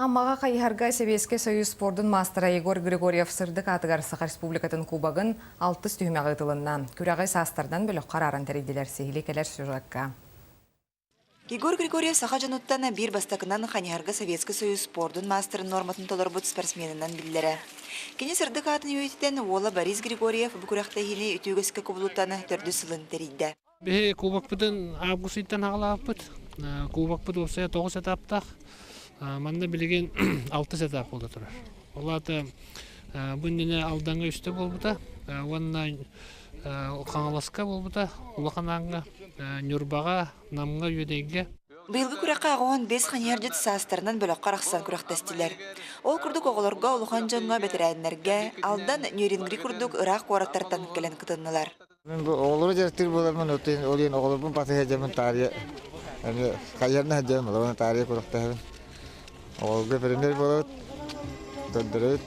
Аммаҕа хайыһарга Сэбиэскэй Союз спордун маастара Егор Григорьев сырдык аатыгар Саха Республикатын Кубогын алтыс түһүмэҕэ ыытылынна. Күрэҕи саастардан бөлөххө арааран тэрийдилэр. Сиһилии кэлэр сюжекка. Егор Григорьев саха дьонуттан биир бастакынан хайыһарга Советский Союз спордун маастарын нуорматын толорбут спортсменынан биллэрэ. Кини сырдык аатын үйэтитэн уола Борис Григорьев бу күрэхтэһиини үтүө үгэскэ кубулутан төрдүс сылын тэрийдэ. Биһи кубокпытын август ыйтан аҕалаабыппыт. Кубокпыт уопсайа тоҕус этаптаах. Манна билигин алтыс этап буола турар. Ол аата бу иннинэ Алдаҥҥа үстэ буолбута уонна Хаҥаласка буолбута, Улахан Ааҥҥа, Ньурбаҕа, Намҥа, Үөдэйгэ. Быйылгы күрэххэ 85 хайыһардьыт саастарынан бөлөххө арахсан күрэхтэстилэр. Ол курдук оҕолорго, улахан дьоҥҥо, бэтэрээннэргэ Алдан, Нерюнгри курдук ыраах куораттартан кэлэн кытыннылар. Мин бу оҕолору дьарыктыыр буоламмын, ол иһин оҕолорбун батыһа сылдьаммын таарыйа эмиэ хайыһарынан сылдьабын, олорон таарыйа күрэхтэһэбин. Оҕолорго пример буолабыт, көрдөрөбүт,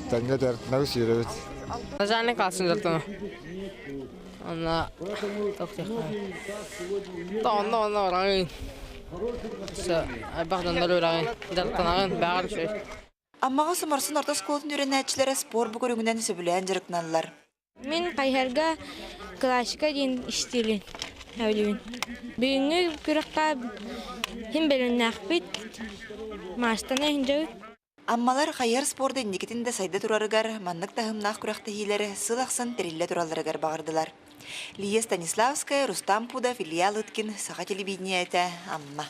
тэҥҥэ дьарыктанабыт, сүүрэбит. Начальник классын дьарыктана. Онно онно онно бараҕын. Элбэх дьоннор үөрэҕин дьарыктанаҕын, бэҕэр үчүгэй. Аммаҕа Соморсун орто оскуолатын үөрэнээччилэрэ спорт бу көрүҥүнэн сөбүлээн дьарыктаналлар. Мин хайыһарга классика диэн истиилин сөбүлүүбүн. Бүгүҥҥү күрэххэ син бэлэмнээхпит, маастана сылдьабыт. Аммалар хайыһар спорда инникитин да сайда турарыгар маннык таһымнаах күрэхтэһиилэр сыл ахсын тэриллэ туралларыгар баҕардылар. Лия Станиславская, Рустам Пудов, Илья Лыткин, Саха телевидениетэ, Амма.